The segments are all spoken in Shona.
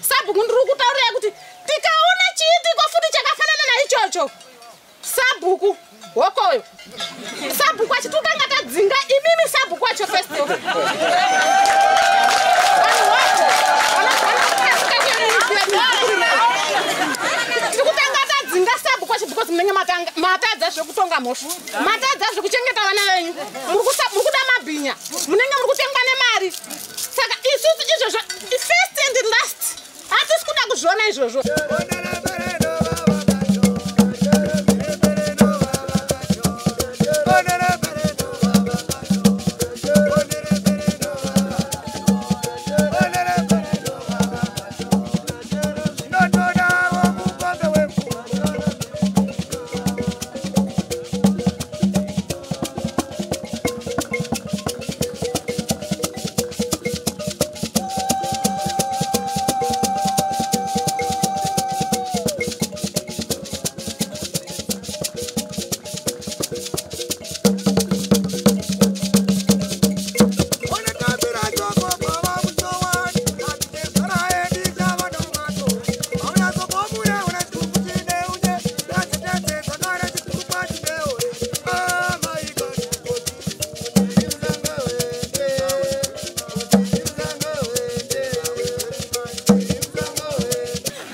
Sabhuku ndiri kutaurirai kuti tikaona chiitiko futi chakafanana naichocho, sabhuku hokoyo, sabhuku acho totanga tadzinga imimi sabhuku acho first. Vanhu wako tiri kutanga tadzinga sabhuku acho because munenge matadza zvekutonga mhosva, matadza zvekuchengeta vana venyu, muri kuda mabhinya, munenge muri kutengwa nemari. Saka isusu izvozvo first and last hatisi kuda kuzviona izvozvo.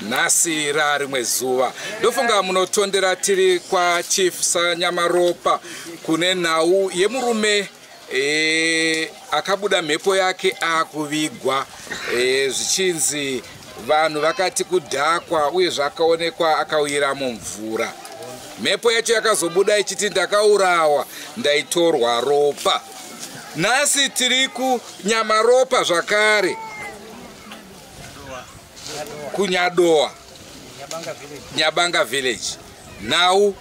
Nhasi rarimwe zuva ndofunga munotondera tiri kwaChief Sanyamaropa kune nhau yemurume akabuda mhepo yake akuvigwa, zvichinzi vanhu vakati kudhakwa uye zvakaonekwa akawira mumvura. Mhepo yacho yakazobuda ichiti ndakaurawa, ndaitorwa ropa. Nhasi tiri kuNyamaropa zvakare, kuNyadowa, Nyabanga village. Nhau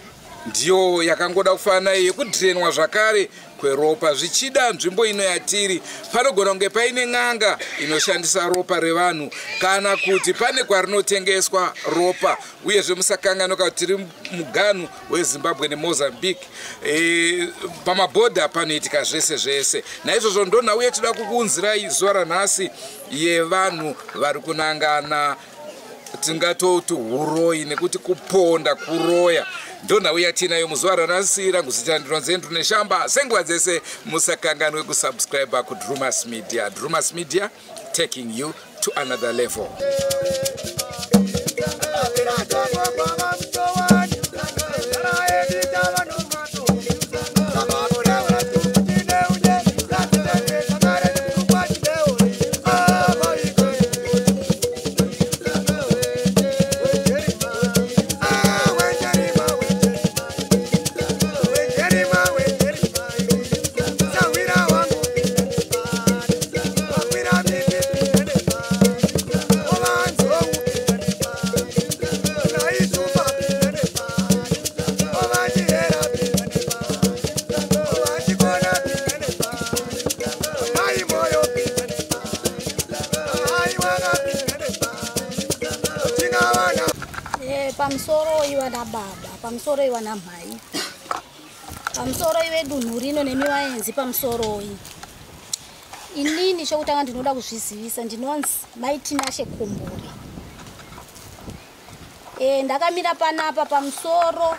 ndiyo yakangoda kufanana yekudhirenwa zvakare kweropa. Zvichida nzvimbo ino yatiri panogona kunge paine n'anga inoshandisa ropa revanhu, kana kuti pane kwarinotengeswa ropa. Uyezve musakanganwa kuti tiri muganhu weZimbabwe neMozambique, pamabhodha panoitika zvese zvese. Naizvozvo ndonhau yetinoda kukuunzirai zuva ranhasi yevanhu vari kunangana tingatoti huroyi, nekuti kuponda kuroya. Ndonhau yatinayo muzuva ranhasi. Rangu zita ndinonzi Andrew Neshamba. Senguva dzese musakanganwe kusubscribe kuDrumas Media. Drumas Media, taking you to another level. Pamusoro iwa nababa, pamusoro iwa namhai, pamusoro iwe dunhu rino nemiwaenzi, pamusoroi. Inini chokutanga ndinoda kuzvizivisa, ndinonzi Mai Tinashe Kombori. Ndakamira panapa pamusoro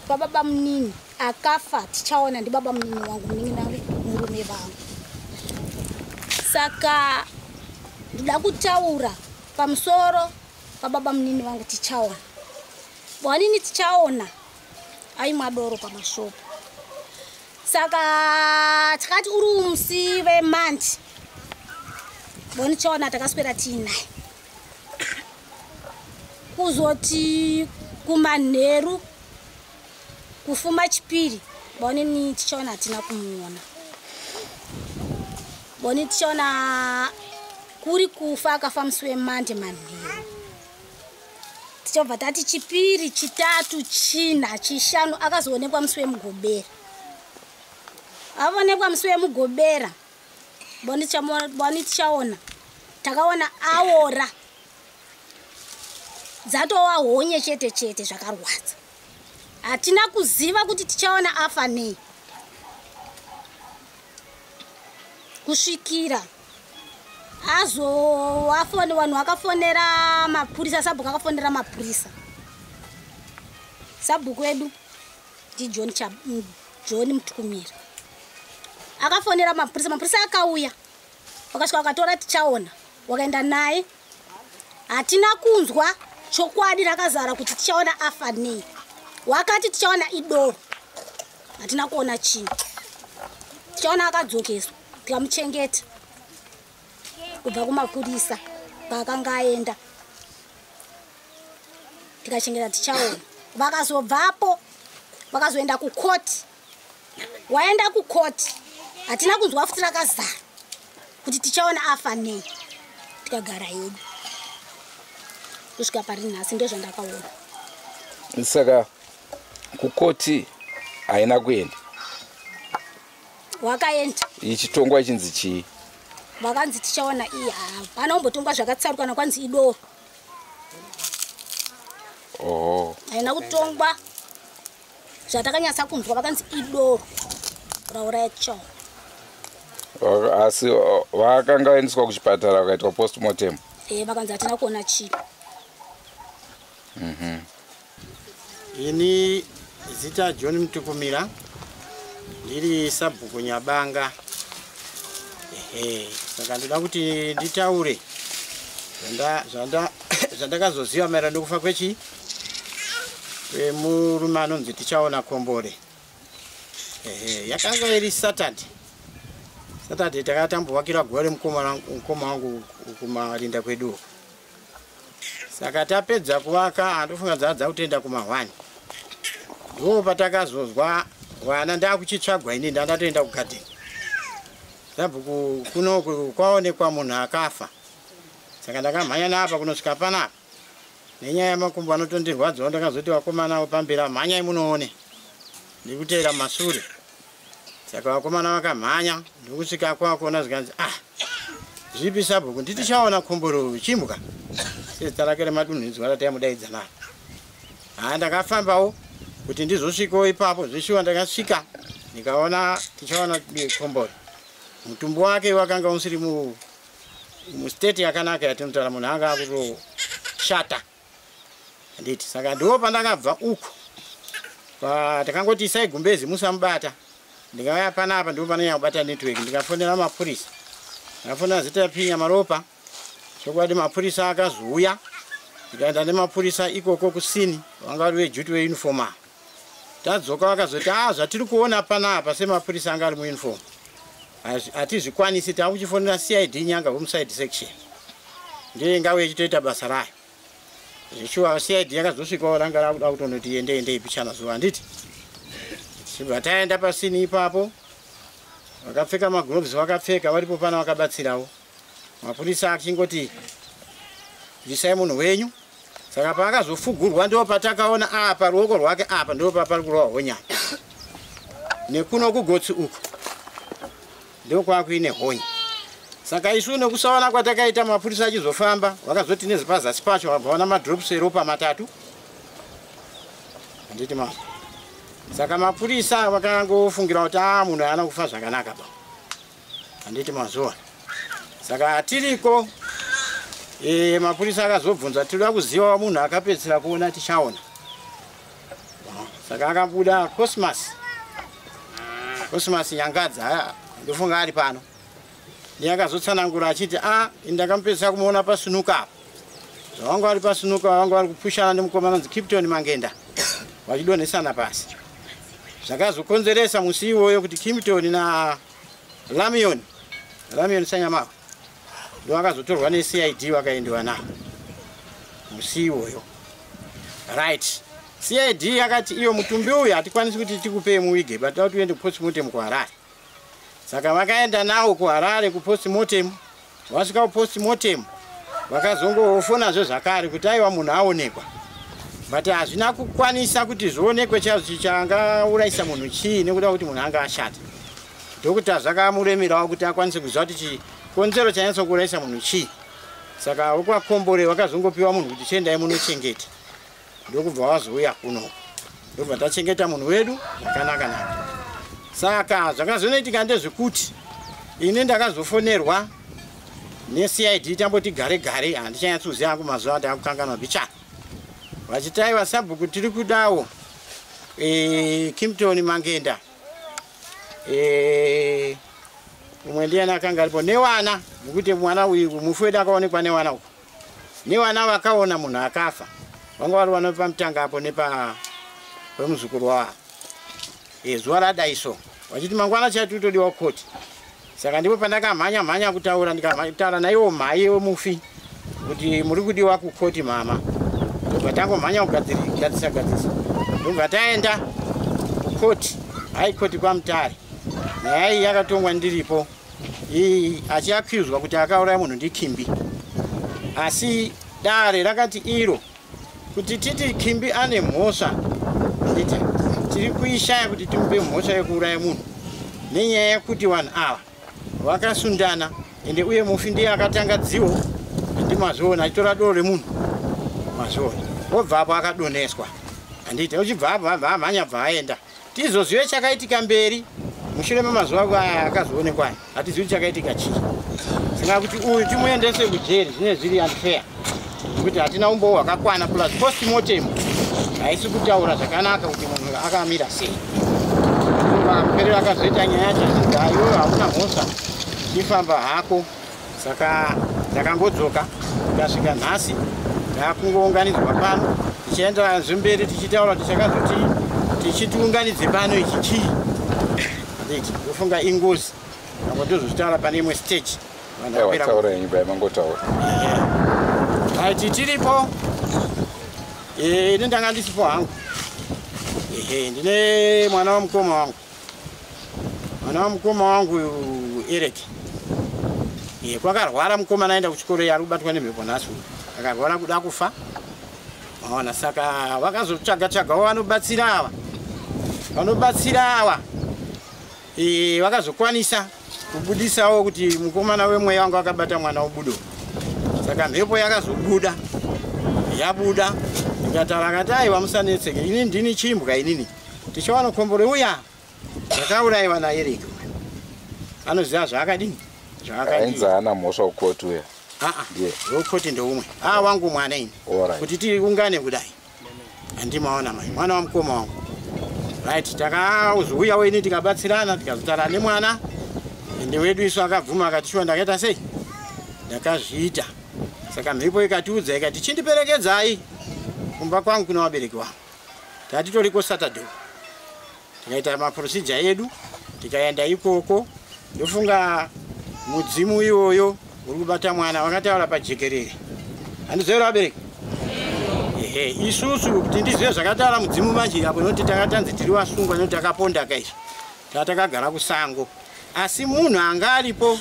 pababa munini akafa, tichaona ndibaba munini wangu, munin'ina murume vangu. Saka ndoda kutaura pamusoro pababa munini vangu tichaona. Bwanini tichaona aimwa doro pamashopo. Saka takati uri musi weMandi, boni tichaona takaswera tiinaye. Kuzoti kumanheru kufuma chipiri, bwanini tichaona hatina kumuona. Boni tichaona kuri kufa akafa musi weMandi manheru. Tichabva tati chipiri, chitatu, china, chishanu akazoonekwa musi wemugobera. Aonekwa musi wemugobera, boni tichaona takaona aora dzatova honye chete chete, zvakarwadza. Hatina kuziva kuti tichaona afa nei kusvikira Azo vanhu vakafonera mapurisa, sabhuku akafonera mapurisa. Sabhuku wedu ndiJohn John Mutukumira. Akafonera mapurisa, mapurisa akauya, vakasvika vakatora Tichaona, wakaenda naye. Hatina kunzwa chokwadi rakazara kuti Tichaona afa nei. Wakati Tichaona idoro, hatina kuona chinhu. Tichaona akadzokeswa, tikamuchengeta kubva kumapurisa paakanga aenda, tikachengeta Tichaona. Vakazobvapo vakazoenda kukoti. Waenda kukoti, hatina kunzwa futi rakazara kuti Tichaona afa nei. Tikagara hedu kusvika pari nhasi. Ndozvandakaona. Saka kukoti haina kuenda? Wakaenda. Ichitongwa ichinzi chii? Vakanzi Tichaona iyi, hapana kumbotongwa zvakatsarukana, kwanzi idoro. Oh. Haina kutongwa zvatakanyatsa kunzwa, vakanzi idoro rauraya Tichaona. Asi vakanga vaendeswa kuchipatara vakaitwa postmortem? E, vakanzi hatina kuona chinhu. Ini zita John Mutukumira, ndiri sabhuku Nyabanga. Ehe, saka ndoda kuti nditaure zvandakazoziva maererano nekufa kwemurume anonzi Tichaona Kombore. Ehe, yakanga iri Saturday. Saturday takatambovakira guva remukoma wangu kumarinda kwedu uko. Saka tapedza kuvaka, handofunga dzaa dzakutoenda kuma1, ndo patakazozwa vana ndakuchitsvagwa. Ini ndandatoenda kugadheni, sabhuku kunoku kwaonekwa munhu akafa. Saka ndakamhanya napa kunosvika panapa nenyaya yemakumbo anotondirwadzawo. Ndakazoti vakomana pamberi, mhanyai munoone, ndikuteera masure. Saka vakomana vakamhanya, ndokusvika kwakuona, zvikanzi, "Ah, zvipi sabhuku?" Nditi Chaona Komboro, chimbwa sezita rake remadunhuidzwa rataimudaidza naro. Ha, ndakafambawo kuti ndizosvikawo ipapo. Zvishuwa ndakasvika, ndikaona Tichaona Komboro, mutumbi wake wakanga usiri mustate yakanaka yatinotaura, munhu anga akutoshata, handiti? Saka ndo pandakabva uku, takangoti isai gumbezi musamubata. Ndikauya panapa, ndipo panonyanya kubata network. Ndikafonera mapurisa, ndikafonera zita rapinya Maropa. Chokwadi mapurisa akazouya, ndikaenda nemapurisa ikoko kusini, vanga vari veduty veuniform ava. Tadzoka vakazoti, "A, zvatiri kuona panapa semapurisa anga ari muuniform hatizvikwanisi, takuchifonera CID Nyanga homicide section, ndiyo ingave ichitoita basa rayo." Zvichiwa CID yakazosvikawo, ranga rakuda kutonoti ende endei pichana zuva, handiti? Chibva taenda pasini ipapo, vakapfeka magloves, vakapfeka, varipo pana vakabatsirawo mapurisa achingoti bvisai munhu wenyu. Saka paakazofugurwa, ndo patakaona apa ruoko rwake apa ndo papari kurova honyana, nekuno kugotsi uku ndokwakuine honya. Saka isu nekusaona kwatakaita, mapurisa achizofamba vakazoti nezepazasi pacho vabvaona madrops eropa matatu, handiti? Ma saka mapurisa vakangofungira kuti a, munhu haana kufa zvakanaka ba, handiti? Mazuva saka hatiriko. Mapurisa akazobvunza, "Tinoda kuziva munhu akapedzisira kuona Tichaona." Saka akabuda Cosmas, Cosmas Nyangadza, ndofunga ari pano. Ndiye akazotsanangura achiti, "A, ndakamupedzisa kumuona pasunuka apa." Zvavanga vari pasunuka, vanga vari kupushana nemukomana anonzi Kipton Mangenda, vachidonhesana pasi. Zvakazokonzeresa musi iwoyo kuti Kimpton naLamion, Lamion Sanyamawe, ndo vakazotorwa neCID, vakaendiwa navo musi iwoyo. Right, CID yakati iyo mutumbi uyu hatikwanisi kuti tikupei muwige, but toda kuti uende kupostmortem kuHarare. Saka vakaenda nawo kuHarare kupostmortem. Vasvika kupostmortem, vakazongofonazve zvakare kuti aiwa, munhu aonekwa, but hazvina kukwanisa kuti zvionekwe chaizvo changaurayisa munhu chii, nekuda kuti munhu anga ashata. Doctor zvakamuremerawo kuti akwanise kuziva kuti chikonzero chanyatsokuurayisa munhu chii. Saka wekwaKombore vakazongopiwa munhu kuti chiendai munochengeta, ndokubva wazouya kuno, ndobva tachengeta munhu wedu zvakanaka naka. Saka zvakazonoitika ndezvekuti ini ndakazofonerwa. neCID tamboti gare gare, handichanyatsoziva hangu mazuva ndakukanganwa bichana. Vachiti aiwa sabhuku tiri kudawo Kimpton Mangenda, umwe ndiyani akanga aripo newana, nekuti mwana uyu mufi wedu akaonekwa newana uko, newana vakaona munhu akafa vanga vari vana pamutanga apo nepa pemuzukuru wavo. Zuva radaiso vachiti mangwana chati totodiwa kukoti. Saka ndipo pandakamhanya mhanya kutaura, ndikataura naiwo mhai wemufi kuti muri kudiwa kukoti mama. Ndobva tangomhanya kugadzisa gadzisa, ndobva taenda kukoti, high court kwaMutare. Nyaya iyi yakatongwa ndiripo, achiaccuswa kuti akauraya munhu ndiKimbi, asi dare rakati iro kuti titi Kimbi ane mhosva, nditi tiri kuishaya kuti timupe mhosva yekuuraya munhu nenyaya yekuti vanhu ava vakasundana, ende uye mufi ndiye akatanga dziwo, handimazviona achitora doro remunhu, mazviona, obva apo akadoneswa, handiti uchibva apo abva amhanya bva aenda. Tizozive chakaitika mberi mushure memazuva aya akazoonekwa, hatizivi chakaitika chii. Saka kuti uyu timuendese kujeri zvine zviri unfair, nekuti hatina umbowo hwakakwana, plus postmortem haisi kutaura zvakanaka kuti munhu akamira sei. Maperero akazoita nyaya yacho achinzi iwewe hauna mhosva, chifamba hako. Saka takangodzoka tikasvika nhasi takungounganidzwa pano, tichienda zvemberi tichitaura kuti chakazoti tichitiunganidze pano ichi chii, handiti ndofunga ingozi apo tozozvitaura pane imwe stage. Vanhu vapera. Taura henyu bai mangotaura. Right, tiripo. Ini ndanga ndisipo hangu. Ehe, ndine mwana wamukoma wangu, mwana wamukoma wangu Eric. Kwakarwara mukomana aenda kuchikoro, ari kubatwa nemhepo nhasi uyu, akarwara kuda kufa, maona. Saka vakazotsvaga tsvagawo vanobatsira ava, vanobatsira ava vakazokwanisa kubudisawo kuti mukomana wemweya wanga wakabata mwana ubudo. Saka mhepo yakazobuda, yabuda ndikataura, akati aiwa musanetseke, ini ndini chimbwa, inini tichawana kombore uya zvakaurayiwa naEric, anoziva zvaakadini, zvaakadini. Ainzi haana mhosva kukoti uya? Aa. Ndiye. Wekoti ndeumwe a wangu mwana ini. Kuti tiungane kudai handimaona mai mwana wamukoma wangu. Right, takazouyawo ini tikabatsirana, tikazotaura nemwana ende wedu isu akabvuma, akati shuwa ndakaita sei, ndakazviita. Saka mhepo ikatiudza ikati chindiperekedzai kumba kwangu kuna vabereki vangu. Tatitoriko Saturday, tikaita maprocedure edu, tikaenda ikoko. Ndofunga mudzimu iwoyo uri kubata mwana vakataura pajekerere, handizoera vabereki. Ehe, isusu kuti ndizive zvakataura mudzimu manje apo, noti takatanzi tiri vasungwa noti takaponda kaizvo, taa takagara kusango, asi munhu anga aripo,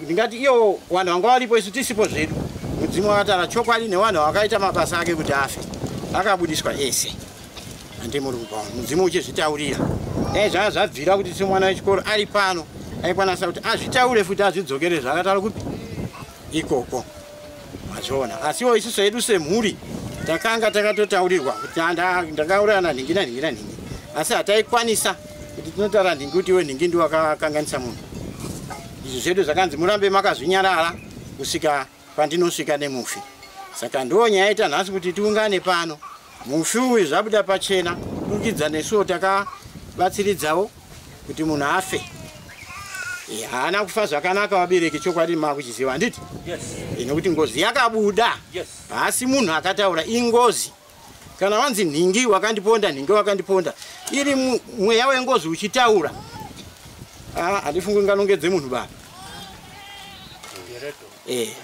ndingati iyo vanhu vanga varipo isu tisipo zvedu, mudzimu wakataura chokwadi nevanhu vakaita mabasa ake kuti afe, akabudiswa ese, handi muri kupaona mudzimu uchizvitaurira. Dai zvanga zvabvira kuti semwana wechikoro ari pano aikwanisa kuti azvitaure futi, azvidzokere zvakataura kupi ikoko, mazviona. Asiwo isusu hedu semhuri takanga takatotaurirwa kuti ndakauraya nanhingi nanhingi nanhingi, asi hataikwanisa kuti tinotaura nhingi kuti iwe nhingi ndiwakakanganisa munhu. Izvi zvedu zvakanzi murambe makazvinyarara kusvika pandinosvika nemufi. Saka ndo nyaya ita nhasi kuti tiungane pano. Mufi uyu zvabuda pachena kurikidza nesuwo takabatsiridzawo kuti munhu afe. Haana kufa zvakanaka vabereki, chokwadi makuchiziva, handiti? Nekuti ngozi yakabuda. Haasi munhu akataura, ingozi. Kana wanzi nhingi wakandiponda, nhingi wakandiponda, iri mweya wengozi uchitaura, handifungi unganongedze munhu baba.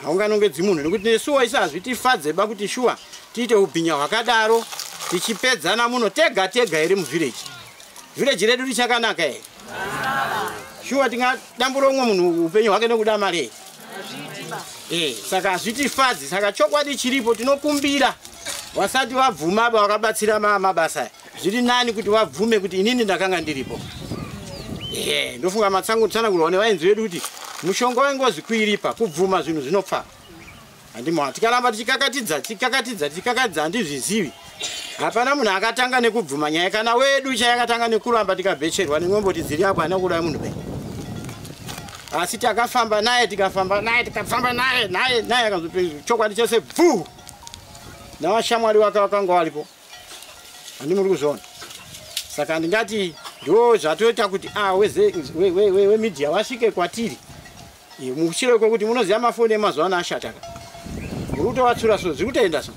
Haunganongedzi munhu, nekuti nesuwo isi hazvitifadze ba kuti shuwa tiite ubhinya hwakadaro tichipedzana muno tega tega here muvillage. Village redu richakanaka here? Shuwa tingadambura umwe munhu upenyu hwake nekuda mari here? Saka hazvitifadzi. Saka chokwadi chiripo, tinokumbira vasati vabvuma ba vakabatsira mabasa aya, zviri nani kuti vabvume kuti inini ndakanga ndiripo. Ndofunga matsanangurwa nevaenzi vedu kuti mushonga wengozi kuiripa kubvuma zvinhu zvinopfava, handima? Tikaramba tichikakatidza, tichikakatidza, tichikakatidza, handizvizivi. Hapana munhu akatanga nekubvuma nyaya kana wedu chayakatanga nekuramba, tikabhecherwa nemwemboti dziri apo, haina kuuraya munhu pe. Asi takafamba naye, tikafamba naye, tikafamba naye, naye naye akazopedza chokwadi chese bvu. Nawashamwari wake wakanga walipo. Handi muri kuzviona. Saka ndingati ndo zvatoita kuti wemedia wasvike kwatiri. Mushure kwekuti munoziva mafoni emazuva ano ashata ka. Muri kutovatsura so, zviri kutoenda so.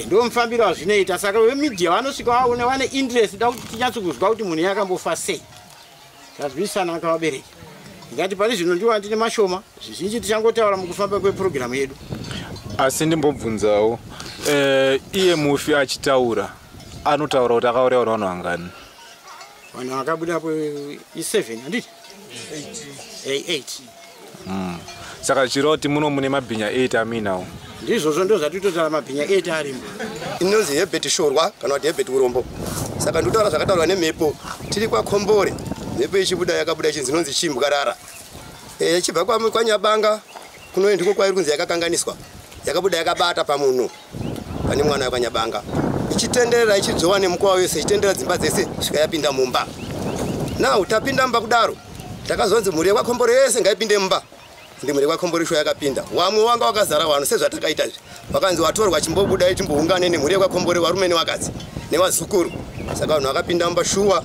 Ndo mufambiro wazvinoita. Saka vemedia vanosvika vaone vane interest da kuti tinyatso kuzwa kuti munhu yakambofa sei. Tazwisana akavabereki. Ndingati pari zvino ndiwa ndine mashoma, zvizhinji tichangotaura mukufamba kwepurogiramu yedu. Asi ndimbobvunzawo, iye mufi achitaura anotaura kuti akaurayiwa nevanhu vangani? Vanhu vakabudapo i7 handiti? 8. Saka zvichireva kuti muno mune mabhinya 8 amuinawo. Ndizvozvo ndo zvatitotaura mabhinya 8 arimo. Inonzi Hebert Shorwa kana kuti Hebert Urombo. Saka ndikutaura zvakataurwa nemhepo. Tiri kwaKombore. Mhepo ichibuda yakabuda ichinzi inonzi Chimbwarara. Ichibva kwaNyabanga kuno ndiko kwairi kunzi yakakanganiswa. Yakabuda yakabata pamunhu pane mwana wekwaNyabanga. Ichitenderera ichidzova nemukova wese, ichitenderera dzimba dzese svika yapinda mumba. Now tapinda mumba kudaro, takazonzi mhuri yekwaKombore yese ngaipinde mumba. Ndi mhuri yekwaKombore shuwa yakapinda. Wamwe wanga wakazara vanhu sezvatakaita izvi. Vakanzi watorwa chimbobuda timboungane nemhuri yekwaKombore varume nevakadzi nevazukuru. Saka vanhu vakapinda mumba shuwa.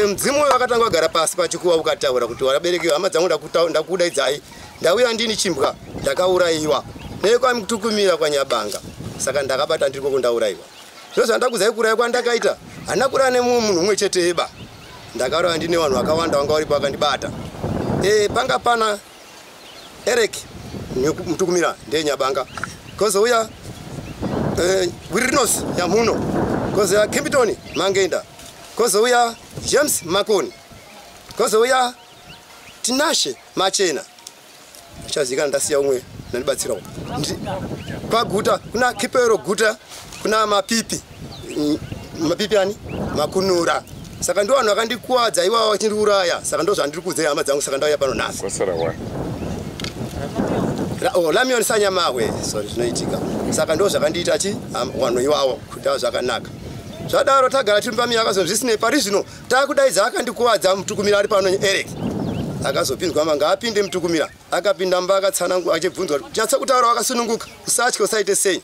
Mudzimu uyu wakatanga kugara pasi pachikuva ukataura kuti vabereki hama dzangu ndakudaidzai. Ndauya ndini chimbwa ndakaurayiwa. Nekwamutukumira kwaNyabanga. Saka ndakabata ndiri koko ndaurayiwa. Zvino zvandakuzai kuuraya kwandakaita, handina kuuraya nemumwe munhu mumwe chete eba. Ndakauraya ndine vanhu vakawanda vanga varipo vakandibata. Panga pana Eric Mutukumira ndiye Nyabanga. Kozouya Wirinos Nyamuno. Kozouya Kimpton Mangenda. Kozouya James Makoni. Kozouya Tinashe Machena. Chazikana ndasiya umwe ndandibatsirawo. Kwaguta kuna Kipero Guta kuna Mapipi. Mapipi ani? Makunura. Saka ndo vanhu vakandikuwadza iwawa vachindiuraya. Saka ndo zvandiri kuudzai hama dzangu, saka ndauya pano nhasi. Kwasara wani. Lamion Sanyamahwe, sorry zvinoitika. Saka ndo zvakandiita chi vanhu iwawo kuti zvakanaka. Zvadaro tagara tiri pamiya akazozvisinei pari zvino takudaidza akandikuwadza Mutukumira ari pano Eric. Akazopinzwa manga apinde Mutukumira. Akapinda mumba akatsanangura achibvunzwa kuti nyatsa kutaura wakasununguka, usatye usaite sei.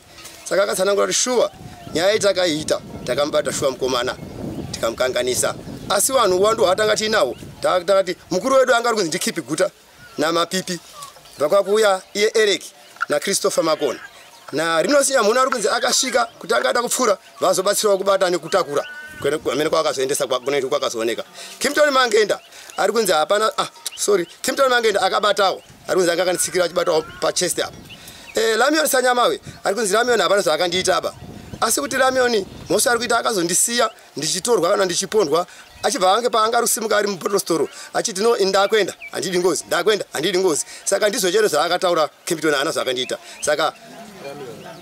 Saka akatsanangura kuti shuwa nyaya yatakaita takamubata shuwa mukomana tikamukanganisa. Asi vanhu uwandu hwatanga tiinawo takati mukuru wedu anga ari kunzi ndiKipi Guta naMapipi. Vakwakuuya iye Eric naChristopher Makoni. Na Rinosi Nyamuno ari kunzi akasvika kuti angada kupfura vazobatsirawo kubata nekutakura. Amene kwakazoendesa kunoitwa kwakazooneka. Kimpton Mangenda ari kunzi hapana Kimpton Mangenda akabatawo. Ari kunzi anga akanditsikira achibatawo pachest apa. Lamion Sanyamawe ari kunzi Lamion hapana zvaakandiita apa. Asi kuti Lamion mhosva ari kuita akazondisiya ndichitorwa kana ndichipondwa achibva ange paanga rusimuka ari mubottle store achiti no ndakuenda handidi ngozi, ndakuenda handidi ngozi. Saka ndizvo chero zvaakataura Kimpton haana zvaakandiita. Saka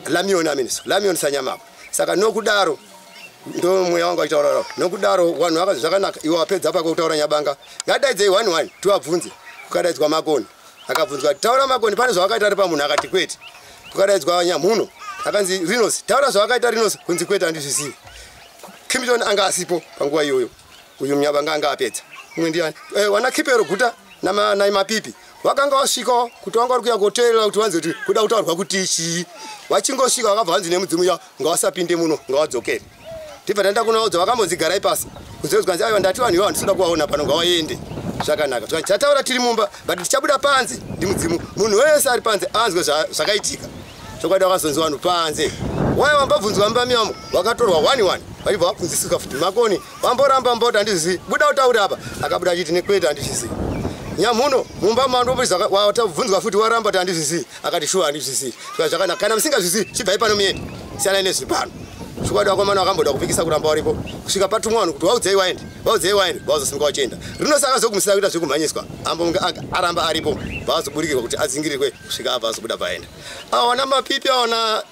Lamion ameniso Lamion Sanyamawe. Saka nokudaro ndo mweya wangu achitaura nokudaro vanhu vakazi zvakanaka iwe wapedza pako kutaura Nyabanga ngadaidzei 1-1 tiwabvunze. Kukadaidzwa Makoni akabvunzwa taura Makoni pane zvawakaita ari pamunhu akati kwete. Kukadaidzwa Nyamuno akanzi Rinos taura zvawakaita Rinos kunzi kwete handizvizivi. Kimpton anga asipo panguva iyoyo. Uyu Nyabanga anga apedza. Umwe ndiani? Wana Kipero Guta naMapipi vakanga vasvikawo kuti vanga vari kuya koteerera kuti vanzi kuti kuda kutaurwa kuti chii. Vachingosvika vakabva vanzi nemudzimu ya ngavasapinde muno ngavadzokere. Tibva taenda kunoudza vakambonzi garai pasi. Kuzozwa nzi aiwa ndati vanhu ivavo handisida kuvaona pano ngavaende. Zvakanaka. Zvakanaka. Tataura tiri mumba but tichabuda panze ndimudzimu. Munhu wese ari panze anzwe zvakaitika. Chokwadi vakazonzi vanhu panze. Waya vambabvunzwa mumba miyamo vakatorwa 1-1 vachibva vabvunziswa futi Makoni vamboramba mboti handizivi buda utaure apa akabuda achiti nekwete handizvizivi. Nyamuno mumba mandobvunzwa futi waramba kuti handizvizivi akati shuwa handizvizivi. Zvakanaka kana musingazvizivi chibvai pano muende siyanai nezviri pano. Chokwadi vakomana vakamboda kupikisa kuramba varipo kusvika patumwa vanhu kuti vaudzei waende vaudzei waende vazosimuka vachienda. Rinosi akazogumisira kuita zvekumhanyiswa ambonge aramba aripo vazoburikirwa kuti adzingirirwe kusvika abva azobuda paenda. Awana Mapipi awana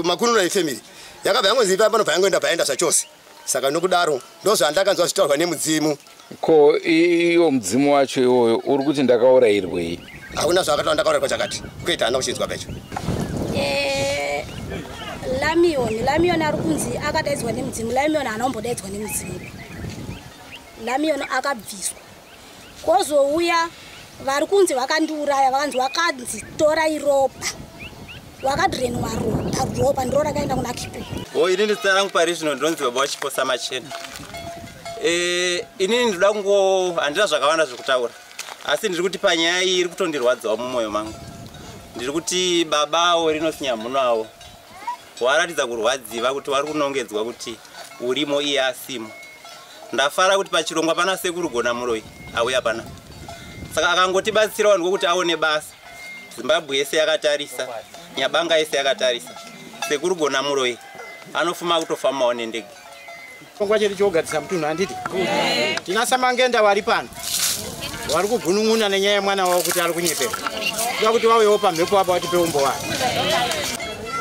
Makunura efamily yakabva yangonzi ipa pano payangoenda paenda zvachose. Saka nokudaro ndozvandakanzwa zvichitaurwa nemudzimu. Ko iwo mudzimu wacho iwoyo uri kuti ndakaurayirwei? Hakuna zvakataura ndakaurayirwa chakati. Kwete handina kuchinzwa pacho. Lamion ari kunzi akadaidzwa nemudzimu. Lamion haana kumbodaidzwa nemudzimu. Lamion akabviswa. Kozouya Vari kunzi vakandiuraya, vakanzi vakanzi torai ropa. Wakadrenwa ropa, ropa ndiro rakaenda kuna Kipuri. O inini zita rangu pari zvino ndinonzi baba waChiposa Machena. Inini ndinoda kungo handina zvakawanda zvekutaura, asi ndiri kuti panyaya iyi iri kutondirwadzawo mumwoyo mangu. Ndiri kuti babawo Rinosi Nyamhuno waratidza kurwadziwa kuti wari kunongedzwa kuti urimo iye asimo. Ndafara kuti pachirongwa pana Sekuru Gona Muroyi auya pana. Saka akangotibatsirawo ndiko kuti aone basa. Zimbabwe yese yakatarisa, Nyabanga yese yakatarisa. Sekuru Gona Muroyi anofuma kutofamawo nendege. Chirongwa chedu chogadzisa mutunhu handiti? Tina Samangenda wari pano. Wari kugunun'una nenyaya yemwana wavo kuti ari kunyepera. Kuda kuti vauyewo pamhepo apa vatipe umbo wavo.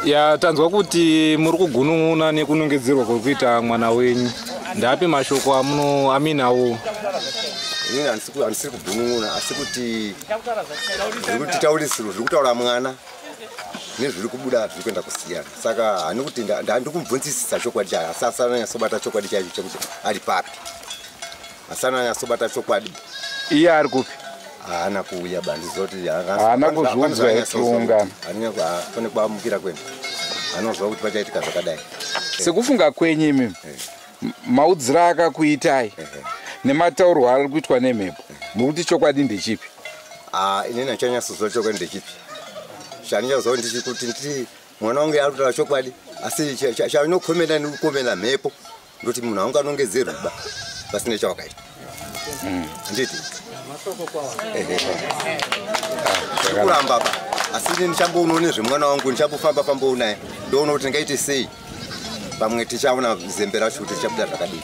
Ya, tanzwa kuti muri kugunun'una nekunongedzerwa kuri kuita mwana wenyu. Ndapi mashoko amuno aminawo? Inini handisiri kugunun'una, asi kuti zviri kutitaurisiro zviri kutaura mwana nezviri kubuda zviri kuenda kusiyana. Saka hani kuti ndandikumubvunzisisa chokwadi chacho, asi asananyatsobata chokwadi chacho chekuti ari papi. Asananyatsobata chokwadi. Iye ari kupi? Haana kuuya ba, ndizoti haana kuzviudzwa yetiungano. Pane kwamukira kwenu. Anozwa kuti pachaitika zvakadai. Sekufunga kwenyu imimi, maudzira akakuitai nemataurwo ari kuitwa nemhepo, muri kuti chokwadi ndechipi? Inini handichanyatsoziva chokwadi ndechipi. Chandichaziva ndechikuti nditi mwana wangu ari kutaura chokwadi, asi chainokomenda nekukomenda mhepo ndoti munhu haunganongedzerwi ba pasine chawakaita. Nditi kuramba ba, asi ini ndichamboonawo nezvemwana wangu, ndichambofamba fambawo naye ndoona kuti ndingaite sei. Pamwe tichaona zembe racho kuti richabuda zvakadii.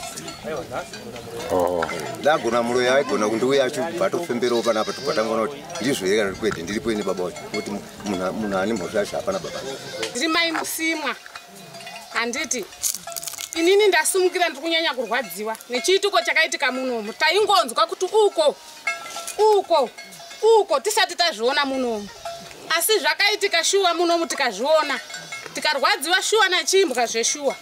Ndagona muroyi aigona kundiuya achibva atofemberawo panapa, tobva tangoona kuti ndizvo here kana kuti kwete, ndiripo ini baba wacho. Kuti munhu ane mhosva yacho hapana baba. Ndiri mai Musimwa, handiti inini ndasumukira ndiri kunyanya kurwadziwa nechiitiko chakaitika munomu. Taingonzwa kuti uko uko uko tisati tazviona munomu, asi zvakaitika shuwa munomu tikazviona tikarwadziwa shuwa nachimbwa zveshuwa.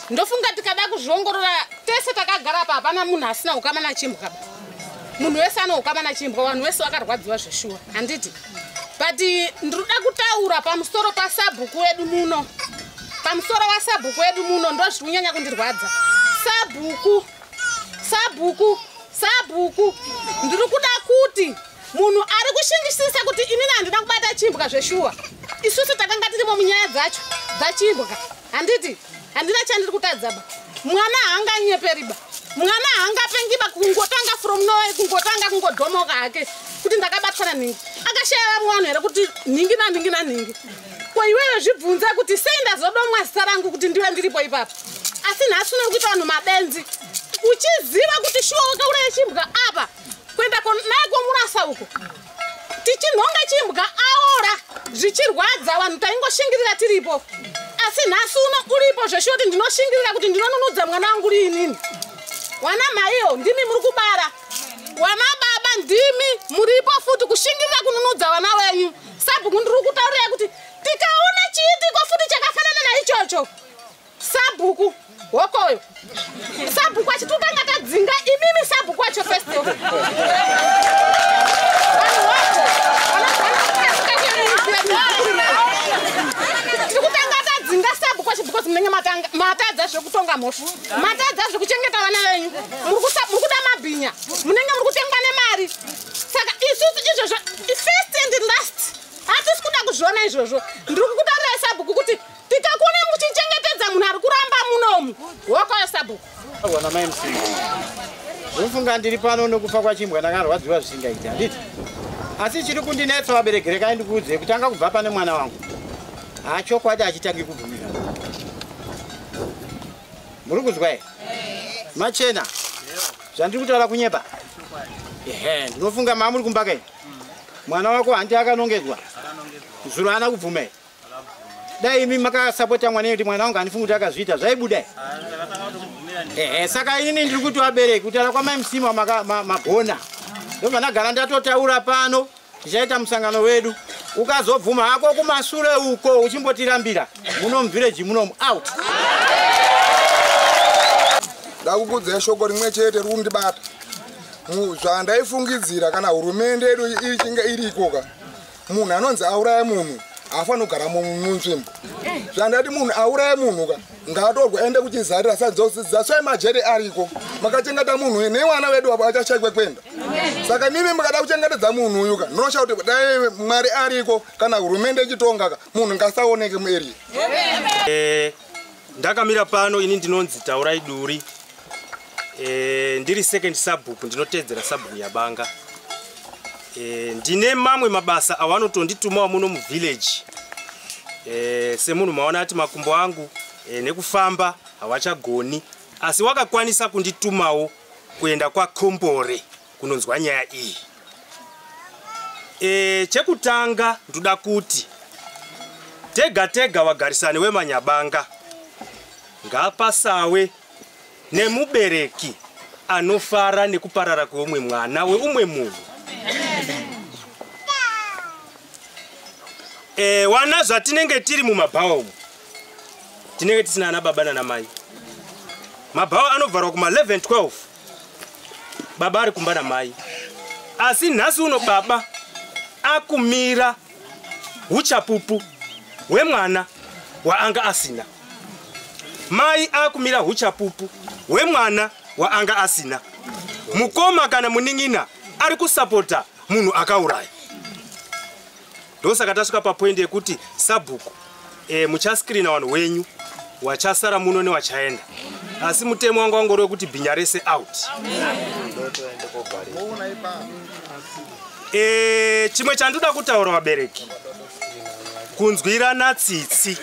Ndofunga tikada kuzviongorora tese takagara apa hapana munhu asina ukama nachimbwa. Munhu wese ane ukama nachimbwa, vanhu vese vakarwadziwa zveshuwa, handiti? But ndinoda kutaura pamusoro pasabhuku wedu muno. Pamusoro wasabhuku wedu muno ndo zviri kunyanya kundirwadza. Sabhuku, sabhuku, sabhuku. Ndiri kuda kuti munhu ari kushingisisa kuti inini handina kubata chimbwa zveshuwa. Isusu takanga tirimo munyaya dzacho dzachimbwa, handiti? Handina chandiri kutadza ba. Mwana haanganyeperi ba. Mwana haangapengi ba kungotanga from nowhere, kungotanga kungodhomoka hake kuti ndakabatwa nanhingi. Akashaya vamwe vanhu here kuti nhingi nanhingi nanhingi. Ko iwewe zvibvunze kuti sei ndazodomwa zita rangu kuti ndiwe ndiripo ipapo. Asi nhasi unori kuita vanhu mabenzi. Uchiziva kuti shuwa wakauraya chimbwa apa kuenda naye komurasa uko. Tichinhonga chimbwa aora zvichirwadza vanhu taingoshingirira tiripo. Asi nhasi uno uripo zveshuwa kuti ndinoshingirira kuti ndinonunudza mwana wangu riinini. Wana maiyo ndimi muri kubara. Wana baba ndimi muripo futi kushingirira kununudza vana venyu. Sabhuku ndiri kutaurira kuti tikaona chiitiko futi chakafanana naichocho. Sabhuku hokoyo. Sabhuku achitotanga tadzinga imimi sabhuku wacho first. Vanhu wako tiri kutanga tadzinga sabhuku wacho because munenge matadza zvekutonga mhosva, matadza zvekuchengeta vana venyu, muri kuda mabhinya, munenge muri kutengwa nemari. Saka isusu izvozvo first and last hatisi kuda kuzviona izvozvo. Ndiri kukutaurirai sabhuku kuti tikakuona muchichengetedza munhu ari kuramba munomu, hokoyo sabhuku. Wana mai Musimwa, ndofunga ndiri pano nekufa kwachimbwa ndakarwadziwa zvisingaiti, handiti? Asi chiri kundinetsa vabereki, regai ndikuudzei, kutanga kubva pane mwana wangu hachokwadi achitangi kubvumira. Muri kuzwa here? Machena, zvandiri kutaura kunyepa? Ehe, ndinofunga mamuri kumbaka iyi. Mwana wako handi akanongedzwa zuro haana kubvuma here? Dai imi makasapota mwana kuti mwana wangu handifungi kuti akazviita, zvaibuda. Ehe, saka inini ndiri kuti vabereki, kutaura kwamai Musimwa magona. Ndobva ndagara ndatotaura pano, tichaita musangano wedu. Ukazobvuma hako kumasure uko uchimbotirambira muno muvhireji munomu out. Ndakukudzai shoko rimwe chete riri kundibata. Zvandaifungidzira kana hurumende yedu ichinge irikoka, munhu anonzi auraya munhu haafaniri kugara munzvimbo. Zvandati munhu auraya munhu ka ngaatorwe aende kuchizarira sadzaswai majeri ariko. Makachengeta munhu uyu nevana vedu apo achashaikwe kuenda. Saka mimi mukada kuchengetedza munhu uyu ka ndinosha kuti dai Mwari ariko kana hurumende ichitonga ka munhu ngasaoneke mueria. Ndakamira pano ini ndinonzi Taurai Duri. Ndiri second sabhuku, ndinotedzera sabhuku Nyabanga. Ndine mamwe mabasa avanotonditumawo muno muvillage. Semunhu maona ati makumbo angu nekufamba hawachagoni, asi wakakwanisa kunditumawo kuenda kwaKombore kunonzwa nyaya iyi. Chekutanga ndoda kuti tega tega wagarisani wemanyabanga ngapasawe nemubereki anofara nekuparara kweumwe mwana weumwe munhu. Wana zvatinenge tiri mumabhawa umu, tinenge tisina ana baba nana mai. Mabhawa anovharwa kuma 11 12, baba ari kumba namai. Asi nhasi uno baba akumira huchapupu hwemwana waanga asina. Mai akumira huchapupu hwemwana waanga asina. Mukoma kana munin'ina ari kusapota munhu akauraya. Ndosaka tasvika papoindi yekuti sabhuku muchascreena vanhu wenyu wachasara muno newachaenda. Asi mutemo wangu wangori wekuti bhinya rese out. Chimwe chandoda kutaura vabereki, kunzwirana tsitsi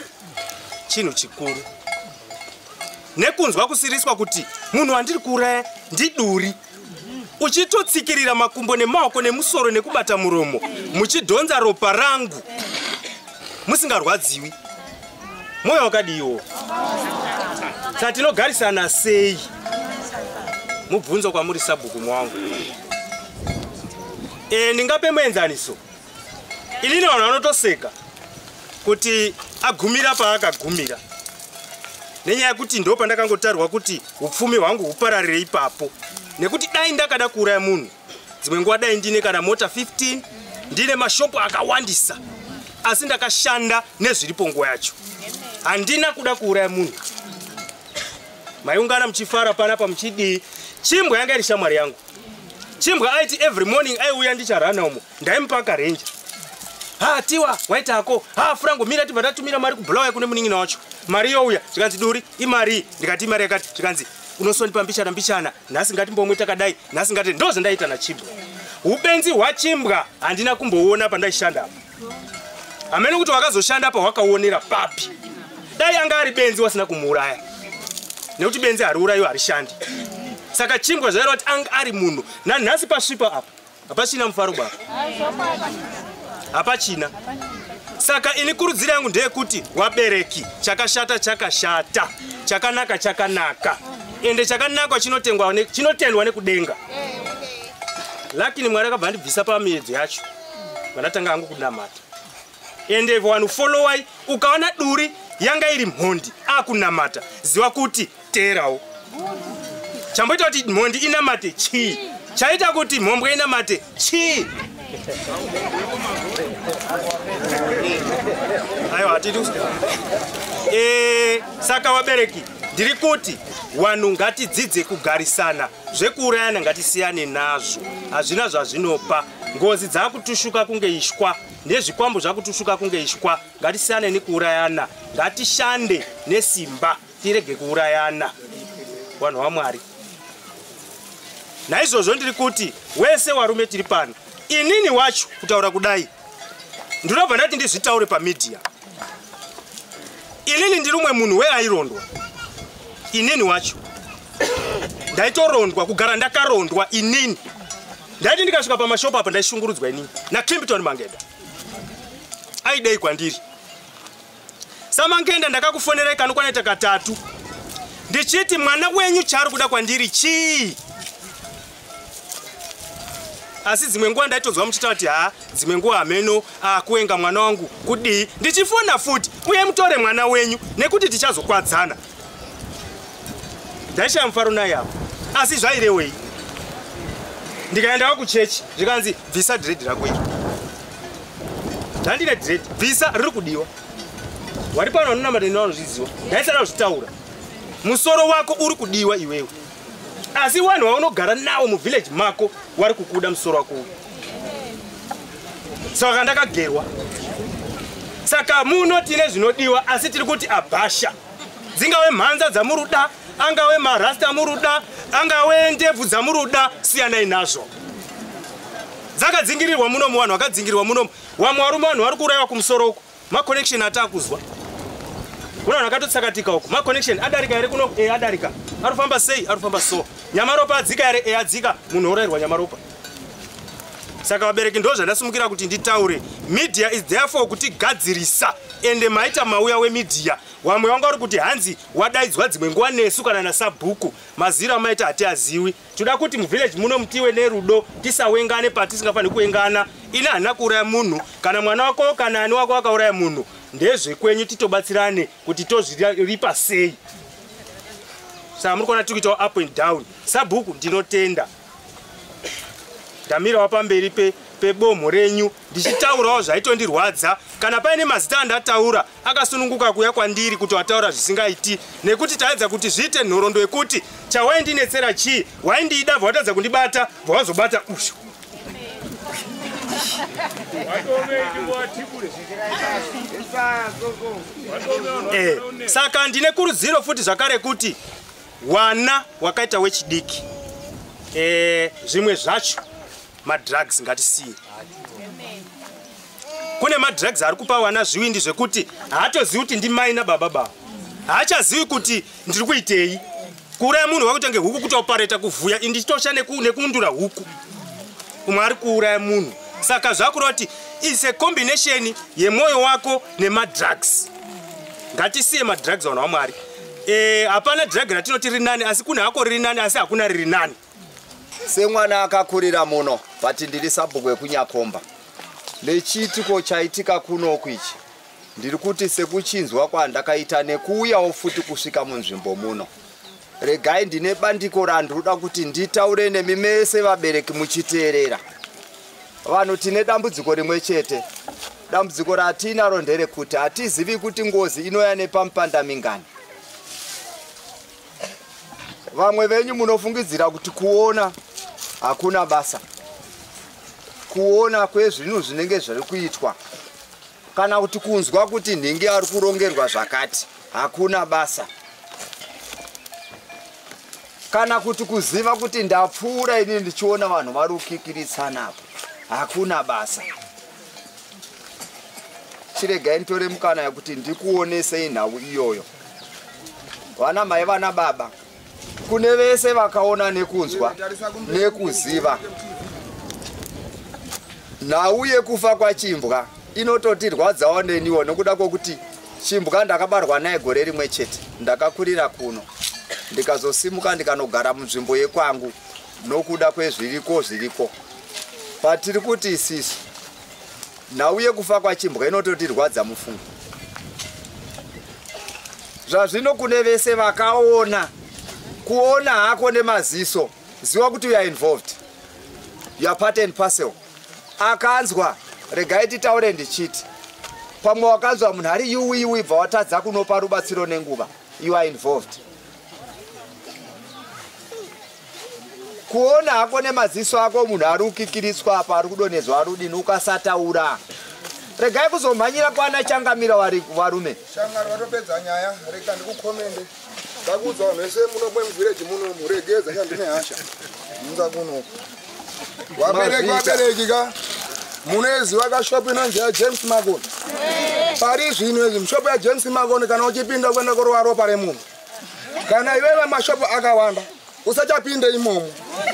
chinhu chikuru. Nekunzwa kusiriswa kuti munhu wandiri kuuraya ndiduri, uchitotsikirira makumbo nemaoko nemusoro nekubata muromo muchidhonza ropa rangu musingarwadziwi. Moyo wakadiwo? Saka tinogarisana sei? Mubvunzo kwamuri sabhuku mwangu. Ndingape muenzaniso. Inini vanhu vanotoseka kuti agumira paakagumira, nenyaya yekuti ndo pandakangotarwa kuti upfumi hwangu hupararire ipapo. Nekuti dai ndakada kuuraya munhu, dzimwe nguva dai ndine kana mota 15, ndine mashopu akawandisa, asi ndakashanda nezviripo nguva yacho. Handina kuda kuuraya munhu. Maiungana muchifara panapa muchidii. Chimbwa yanga iri shamwari yangu. Chimbwa aiti every morning aiuya ndicharana umo, ndaimupa karenja. Ha tiwa waitako, ha Frango mira tibva tatumira mari kuBulawayo kune munin'ina wacho. Mari youya, zvikanzi Duri imari, ndikati imari yakati, zvikanzi unosondipa mbichana mbichana, nhasi ngatimbomwe takadai, nhasi ngati ndo zvandaita naChimbwa. Ubenzi hwaChimbwa handina kumboona pandaishanda apa. Hamene kuti wakazoshanda apa wakaonera papi. Dai anga ari benzi wasina kumuuraya, nekuti benzi hariurayiwa harishandi. Saka Chimbwa zvaireva kuti anga ari munhu. Nanhasi pasvipa apa hapachina mufaro baba, hapachina. Saka ini kurudziro yangu ndeyekuti wabereki, chakashata chakashata, chakanaka chakanaka, ende chakanaka chinotendwa nekudenga. Lakini Mwari akabva andibvisa pamiedzo yacho, vandatanga hangu kunamata. Ende vanhu followai, ukaona Duri yanga iri mhondi akunamata, ziva kuti teerawo. Chamboita kuti mhondi inamate chii? Chaita kuti mhombwe inamate chii? Aiwa hatidi. Saka wabereki, ndiri kuti vanhu ngatidzidze kugarisana, zvekuurayana ngatisiyane nazvo. Hazvina zvazvinopa. Ngozi dzakutushuka kunge ishwa, nezvikwambo zvakutushuka kunge ishwa. Ngatisiyane nekuurayana, ngatishande nesimba tirege kuurayana, vanhu vaMwari. Naizvozvo ndiri kuti wese warume tiri pano, inini wacho kutaura kudai ndinobva ndati ndizvitaure pamedia. Inini ndiri umwe munhu weairondwa. Inini wacho ndaitorondwa, kugara ndakarondwa inini. Ndaiti ndikasvika pamashopu apa ndaishungurudzwa inini naKimpton Mangenda. Aidei kwandiri? SaMangenda ndakakufonerai kanokwana katatu ndichiti mwana wenyu chaari kuda kwandiri chii? Asi dzimwe nguva ndaitonzwa muchitaura kuti ha, dzimwe nguva hameno akuenga mwana wangu kudii. Ndichifona futi uye mutore mwana wenyu nekuti tichazokwadzana. Ndaishaya mufaro naye apo, asi zvairewei? Ndikaendawo kuchechi zvikanzi bvisa dread rako iri. Ndandine dread, bvisa riri kudiwa. Wari pano vanonamata vanozviziva. Ndaisada kuzvitaura. Musoro wako uri kudiwa iwewe. Asi vanhu vaunogara nawo muvillage mako wari kukuda musoro wako uyu. Saka ndakagerwa. Saka muno tine zvinodiwa asi tiri kuti abhasha. Dzingawe mhanza dzamuruda, angawe marasta muruda, angawe ndebvu dzamuruda, siyanai nazvo. Dzakadzingirirwa muno muvanhu vakadzingirirwa muno. Vamwe varume vanhu vari kuurayiwa kumusoro uko. Maconnection atakuzwa. Kuna vanhu vakatotsakatika uko. Maconnection adarika here kuno? Adarika. Arifamba sei? Arifamba so. Nyamaropa adzika here? Adzika. Munhu orayirwa nyamaropa. Saka vabereki ndo zvandasumukira kuti nditaure. Media is therefore kutigadzirisa. Ende maita mauya wemedia. Wamwe wanga uri kuti hanzi wadaidzwa dzimwe nguva nesu kana nasabhuku. Maziro amaita hatiaziwi. Toda kuti muvillage muno mutiwe nerudo, tisawengane patisingafaniri kuwengana. Ini handina kuuraya munhu, kana mwana wako kana ani wako akauraya munhu, ndezvekwenyu titobatsirane kuti tozviripa sei. Saka muri kuona tiri kuitawo up and down. Sabhuku ndinotenda. Ndamirawo pamberi pebomho renyu ndichitaurawo zvaitondirwadza. Kana paine mazita andataura akasununguka kuuya kwandiri kuti wataura zvisingaiti, nekuti taedza kuti zviite nhoroondo yekuti chawaindinetsera chii, waindida bva watadza kundibata bva wazobata ushu. Saka ndine kurudziro futi zvakare kuti wana wakaita wechidiki, zvimwe zvacho madrugs ngatisiye. Kune madrugs ari kupa wana zviwindi zvekuti haatozivi kuti ndimai nababa baba, haachazivi kuti ndiri kuitei. Kuuraya munhu wakutange huku kuti opareta kuvhuya, indichitosha nekuundura huku. Umwe ari kuuraya munhu. Saka zvakureva kuti is a combination yemwoyo wako nemadrugs. Ngatisiye madrugs vanhu vaMwari. Hapana drug ratinoti riri nani, asi kune hako riri nani, asi hakuna riri nani. Semwana akakurira muno, but ndiri sabhuku wekunyakomba. Nechiitiko chaitika kunoku ichi, ndiri kuti sekuchinzwa kwandakaita nekuuyawo futi kusvika munzvimbo muno. Regai ndine bandiko randinoda kuti nditaure nemi mese vabereki muchiteerera. Vanhu tine dambudziko rimwe chete. Dambudziko ratinaro nderekuti hatizivi kuti ngozi inoya nepamupanda mingani. Vamwe venyu munofungidzira kuti kuona hakuna basa. Kuona kwezvinhu zvinenge zviri kuitwa, kana kuti kunzwa kuti nhingi ari kurongerwa zvakati, hakuna basa. Kana kuti kuziva kuti ndapfuura ini ndichiona vanhu vari kukikiritsana apo, hakuna basa. Chiregai nditore mukana yekuti ndikuonesei nhau iyoyo. Vana mai vana baba, kune vese vakaona nekunzwa nekuziva, nhau yekufa kwaChimbwa inototirwadzawo neniwo, nekuda kwokuti Chimbwa ndakabarwa naye gore rimwe chete, ndakakurira kuno, ndikazosimuka ndikanogara munzvimbo yekwangu nokuda kwezviriko zviriko. Patiri kuti isisu nhau yekufa kwaChimbwa inototirwadza mufungo. Zvazvino kune vese vakaona, kuona hako nemaziso, ziva kuti you are involved, you are part and parcel. Akanzwa, regai titaure ndichiti, pamwe wakanzwa munhu ari yuwi yuwi bva watadza kunopa rubatsiro nenguva, you are involved. Kuona hako nemaziso ako munhu ari kukikiritswa apa, ari kudonhedzwa, ari kudini, ukasataura. Regai kuzomhanyira kwana changamira varume. Shangari vatopedza nyaya, rega ndikukomende. Ndakuudza vanhu vese muno muvillage muno, muregedza chandine hasha. Munza kuno. Vabereki vabereki ka, munoziva kashopu inonzi yaJames Makoni. Pari zvino izvi mushopu yaJames Makoni kana uchipinda kuenda korova ropa remunhu. Kana iwewe mashopu akawanda, usachapinde imomo.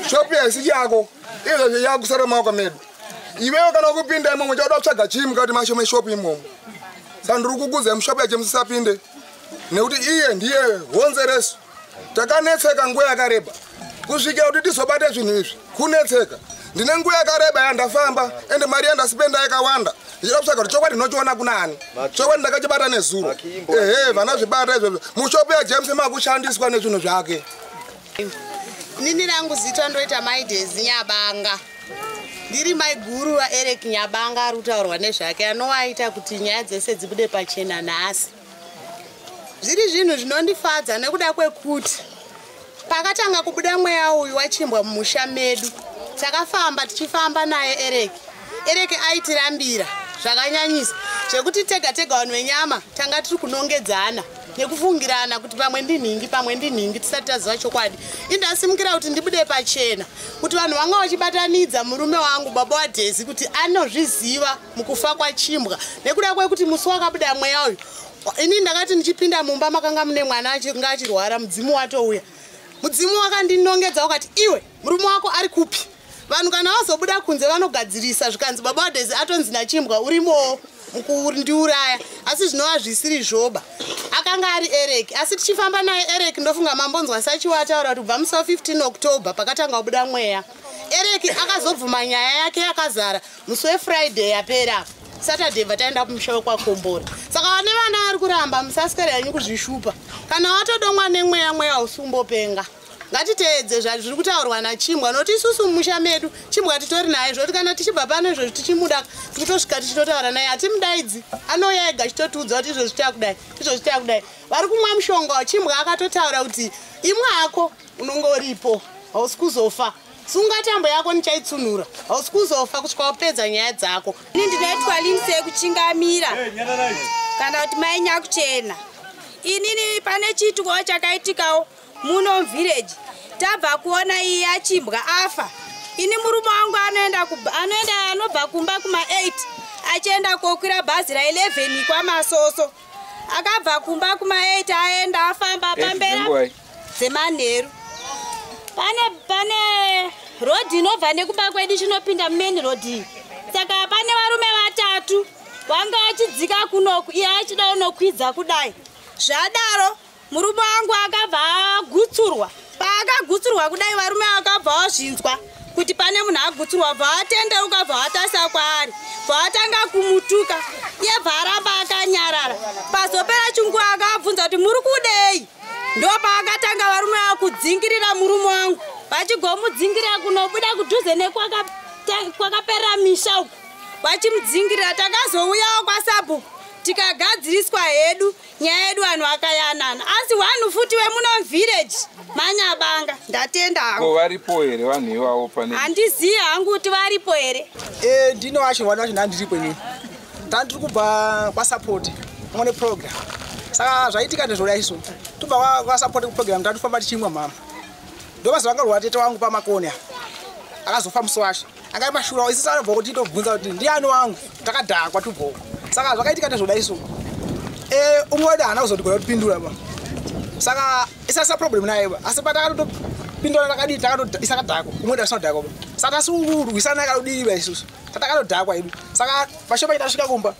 Shopu haisi yako, izvozvo yakusara maoko medu. Iwewe kana ukupinda imomo chauda kutsvaga chii mukati macho meshopu imomo. Saka ndiri kukuudza mushopu yaJames usapinde, nekuti iye ndiye honzeresu. Takanetseka nguva yakareba kusvikira kuti tizobate zvinhu izvi, kunetseka. Ndine nguva yakareba yandafamba, ende mari yandasipenda yakawanda. Ndichida kutsvaga kuti chokwadi ndinochiona kuna ani. Chokwadi ndakachibata nezuro. Ehe, vanazvibata izvozvo. Mushopu yaJames makushandiswa nezvinhu zvake. Inini rangu zita ndoita Mai Dhezi Nyabanga. Ndiri mai guru vaEric Nyabanga ari kutaurwa nezvake, anowaita kuti nyaya dzese dzibude pachena nhasi. Zviri zvinhu zvinondifadza nekuda kwekuti pakatanga kubuda mweya uyu wachimbwa mumusha medu, takafamba tichifamba naye Eric. Eric aitirambira zvakanyanyisa zvekuti tega tega vanhu venyama tanga tiri kunongedzana nekufungirana kuti pamwe ndinhingi pamwe ndinhingi, tisati taziva chokwadi. Indasimukira kuti ndibude pachena kuti vanhu vanga vachibatanidza murume wangu baba waDhezi kuti anozviziva mukufa kwachimbwa, nekuda kwekuti musi wakabuda mweya uyu ini ndakati ndichipinda mumba makanga mune mwana anga achirwara, mudzimu watouya. Mudzimu wakandinongedza ukati, iwe murume wako ari kupi? Vanhu kana vazobuda kunze vanogadzirisa, zvikanzi baba waDhezi atonzi nachimbwa urimowo mukundiuraya, asi zvinova zvisiri zvoba. Akanga ari Eric, asi tichifamba naye Eric, ndofunga mambonzwa sachiwa ataura kuti kubva musi wa15 October pakatanga kubuda mweya, Eric akazobvuma nyaya yake yakazara musi weFriday yapera. Saturday bva taenda kumusha wekwaKombora. Saka vane vana vari kuramba, musaswera henyu kuzvishupa. Kana watodomwa nemweya, mweya usumbopenga. Ngatiteedze zvazviri kutaurwa nachimbwa, nokuti isusu mumusha medu chimbwa titori naye, zvoti kana tichibva pano izvozvi tichimuda tikutosvika tichitotaura naye, hatimudaidzi, anouya ega achitotiudza kuti izvozvi takudai, izvozvi takudai. Vari kumwa mushonga, chimbwa akatotaura kuti imwe hako unonge uripo, hausi kuzofa. Sunga tambo yako nichaitsunura, hausi kuzofa kusvika wapedza nyaya dzako. Ini ndinoitwa Lindsay Kuchingamira kana kuti Mai Nyakuchena. Inini pane chiitiko chakaitikawo muno village, tabva kuona iye achimbwa afa. Ini murume wangu anoenda anobva kumba kuma 8 achienda kokwira bhazi ra 11 kwaMasoso. Akabva kumba kuma 8 aenda afamba pambera dzemanheru. Pane road inobva nekumba kwedu chinopinda main road. Saka pane varume vatatu vanga vachidzika kunoku, iye achida unokwidza kudai. Zvadaro murume wangu akabva agutsurwa. Paakagutsurwa kudai varume vakabva vazvinzwa kuti pane munhu agutsurwa, bva vatendeuka bva vatarisa kwaari, bva vatanga kumutuka, iye bva aramba akanyarara. Pazopera chinguva akabvunza kuti muri kudei? Ndopaakatanga varume vakudzingirira murume wangu, vachigomudzingirira kunobuda kudhuze nekwakaperera misha uku, vachimudzingirira. Takazouyawo kwasabhuku tikagadziriswa hedu nyaya yedu, vanhu vakayanana. Asi vanhu futi vemuno village manyabanga, ndatenda hangu. Ko varipo here vanhu ivavo pane? Handizivi hangu kuti varipo here. Ndino wacho vanhu vacho ndandiripo inini. Ndandiri kubva kwasupport mune program. Saka zvaitika ndezvodai so. Tobva kwasupport program tatofamba tichimwa mama. Ndomazuva anga rwa tete wangu pamakoni apa. Akazofa musi wacho. Anga mashura isi sanobva kuti tobvunza kuti ndiani wangu, takadhakwa tubvoko. Saka zvakaitika ndezvodai so. Umwe wedu haana kuzondigona kutipindura ba. Saka isasa problem naye ba. Asi patakatopindura takadii isakadhakwa. Umwe wedu asina kudhakwa ba. Saka tasikurwisana akadii ba isusu. Takatodhakwa hedu. Saka pashopa itasvika kumba.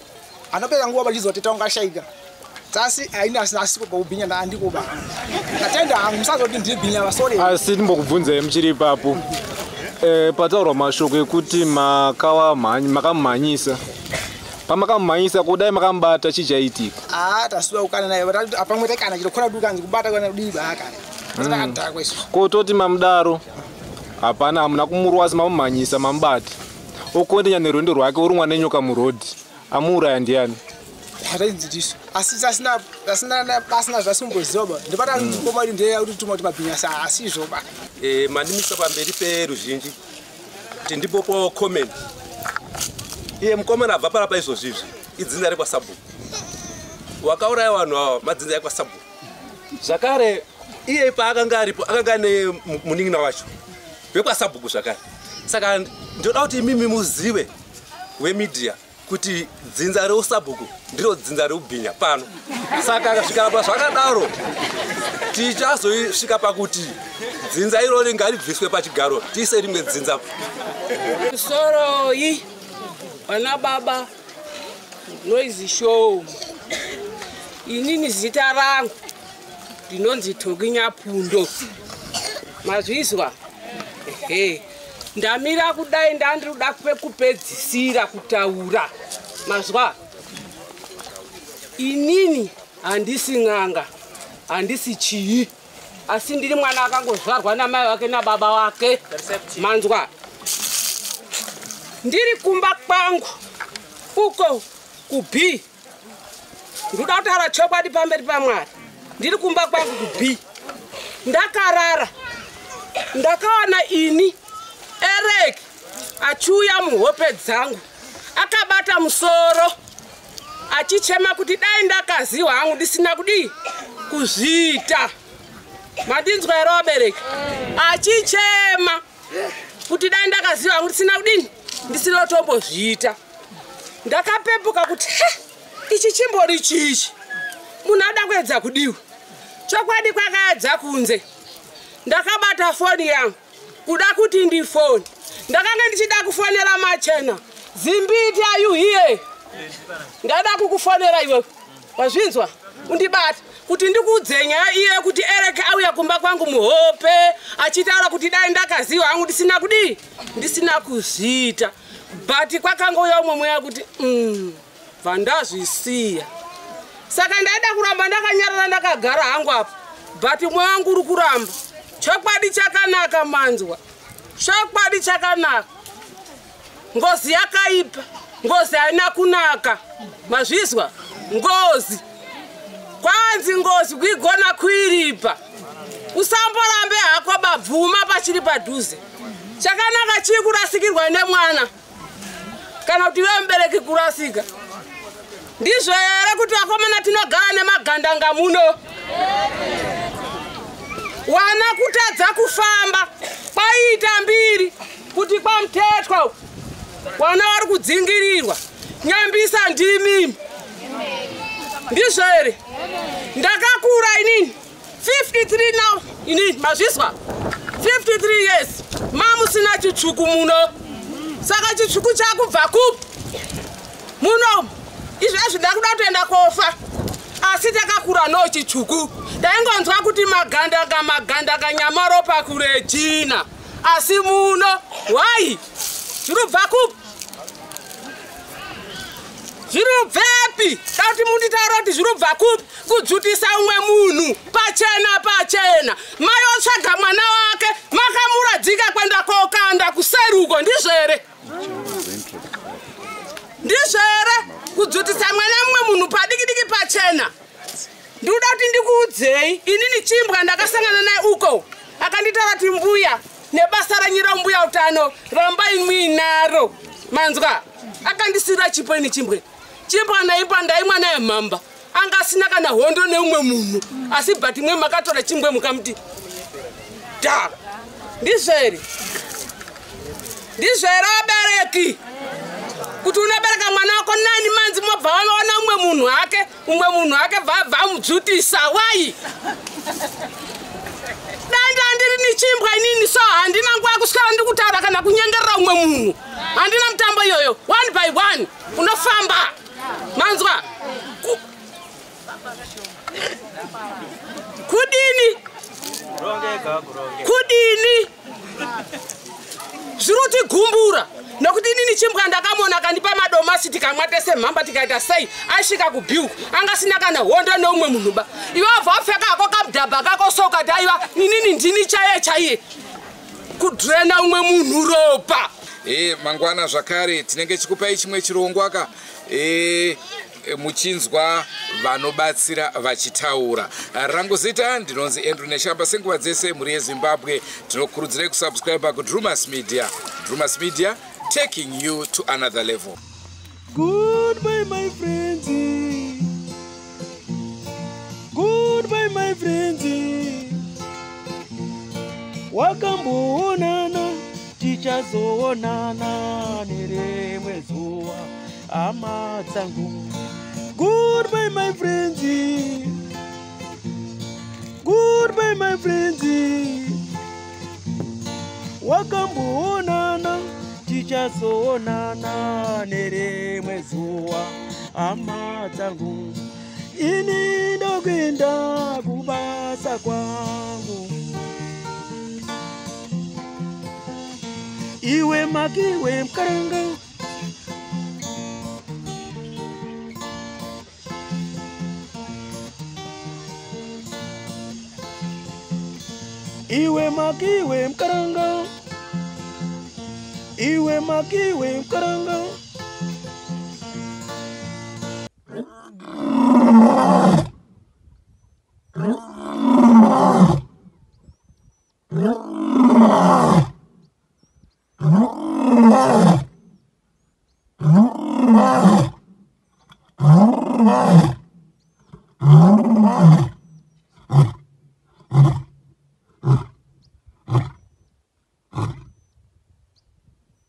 Anopedza nguva vachizwa tete wangu ashaika. Tasi aina asina kubhinya ndandiko ba. Ndatenda hangu musazoti ndibhinya vasore. Asi timbokubvunzai muchiri ipapo. Pataurwa mashoko ekuti makamumhanyisa. Pamakamumhanyisa kudai makamubata chichaitika. Tasuwa kukana naye apamwe takana chiro khona dukanzi kubata kana kudii ba kana. Takadhakwa isusu. Kototi mamudaro hapana, hamuna kumurwasi, mamumhanyisa mamubata. Okondinya nerwendo rwake orumwa nenyoka murodhi. Amuuraya ndiani? Hatainzitiso. Asi pasina zvasimboziva ba. Ndipata ndikoma kuti ndiye kuti tuma kuti mabhinya sa asizvo ba. Mandimisa pamberi peruzhinji kuti ndipopo comment. Iye mukomana abva parapa izvozvizvi idzinza rekwasabhuku. Wakauraya vanhu ava madzinza ekwasabhuku. Zvakare iye paakanga aripo akanga ane munin'ina wacho vekwasabhuku zvakare. Saka ndinoda kuti imimi muzive wemedia kuti dzinza reusabhuku ndiro dzinza reubhinya pano. Saka akasvika zvakadaro tichazosvika pakuti dzinza irori ngaribviswe pachigaro tiise rimwe dzinza. Soroi vana baba Noise Show. Inini zita rangu ndinonzi Toki Nyapundo. Mazvizwa? Ehe. Ndamira kudai ndandiri kuda kupedzisira kutaura. Mazwa? Inini handisi n'anga, handisi chii. Asi ndiri mwana akangozvarwa namai vake nababa vake. Manzwa. Ndiri kumba kwangu uko kuB. Ndoda kutaura chokwadi pamberi paMwari. Ndiri kumba kwangu kuB. Ndakarara. Ndakaona ini Eric achiuya muhope dzangu akabata musoro achichema kuti dai ndakaziwa hangu ndisina kudii kuzviita. Mandinzwa here vabereki? Achichema kuti dai ndakaziwa hangu ndisina kudini ndisina kutombozviita. Ndakapepuka kuti he, ichi chimbori chichi, munhu ada kuedza kudiwa. Chokwadi kwakaedza kunze. Ndakabata foni yangu kuda kuti ndifoni. Ndakanga ndichida kufonera Machena. Zimbiti, are you here? Ndada kukufonera iwewe. Wazvinzwa? Undibata kuti ndikuudze nyaya iye kuti Eric auya kumba kwangu muhope achitaura kuti dai ndakaziwa hangu ndisina kudii ndisina kuzviita. But kwakangouya umwe mweya kuti bva ndazvisiya. Saka ndaida kuramba ndakanyarara ndakagara hangu apa, but mweya wangu uri kuramba. Chokwadi chakanaka manzwa, chokwadi chakanaka. Ngozi yakaipa, ngozi haina kunaka. Mazvizwa? Ngozi kwanzi ngozi kuigona kuiripa. Usamborambe hako babvuma pachiri padhuze. Chakanaka chii kurasikirwa nemwana kana kuti iwe mubereki kurasika? Ndizvo here kuti vakomana tinogara nemagandanga muno? Wana kutadza kufamba kwaiita mbiri kuti kwaMutetwa wana vari kudzingirirwa. Nyambisa ndimi. Ndizvo here? Ndakakura inini 53 now inini, mazvizwa? 53 years mamusina chitsvuku muno. Saka chitsvuku chakubva kupi muno? Izvezvi ndakuda kutoenda kofa, asi takakura no chitsvuku. Taingonzwa kuti magandanga magandanga nyamaropa kurejina, asi muno wai zvirubva kupi? Zvirubvepi? Dauti munditaura kuti zvirubva kupi kudzutisa umwe munhu pachena pachena. Mai otsvaga mwana wake makamuradzika kwenda kokanda kuseruko. Ndizvo here? Ndizvo here kudzutisa mwana mumwe munhu padiki diki pachena? Ndikuda kuti ndikuudzei, inini Chimbwa ndakasangana naye uko akanditaura kuti mbuya nebasa renyu rembuya utano rambai muinaro. Manzwa? Akandisira chipo ini Chimbwe. Chimbwa naipa ndaimwa naye mhamba. Anga asina kana hondo neumwe munhu, asi but mwe makatora Chimbwe mukamuti da. Ndizvo here? Ndizvo here vabereki? Kuti unobereka mwana wako 9 months mobva waona umwe munhu hake, umwe munhu hake bva amudzutisa. Wai? Dai ndandiri nechimbwa inini so handina nguva yekuswera ndikutaura kana kunyengerera umwe munhu. Handina mutambo iyoyo. One by one unofamba. Manzwa? Kudini? Kudini? Zviri kutigumbura nokuti inini Chimbwa ndakamuona akandipa madomasi tikamwa tese mhamba tikaita sei aisvika kuBhiuku angasina kana hondo neumwe munhu ba. Iwe wabva wapfeka hako kamudhabha kako so ukati aiwa inini ndini chaiye chaiye kudhurena umwe munhu ropa. Mangwana zvakare tinenge chikupai chimwe chirongwa ka muchinzwa vanobatsira vachitaura. Rangu zita ndinonzi Andrew Neshamba. Senguva dzese mhuri yeZimbabwe tinokurudzirai kusubscribe kuDrumas Media. Drumas Media, taking you to another level. Goodbye my friends. Goodbye my friends. Wakamboonana tichazoonana nerimwe zuva hama dzangu. Goodbye my friends. Goodbye my friends. Wakamboonana tichazoonana nerimwe zuva hama dzangu. Ini ndokuenda kubasa kwangu. Iwe makiwe mkaranga. Iwe makiwe mkaranga. Iwe makiwe mkaranga.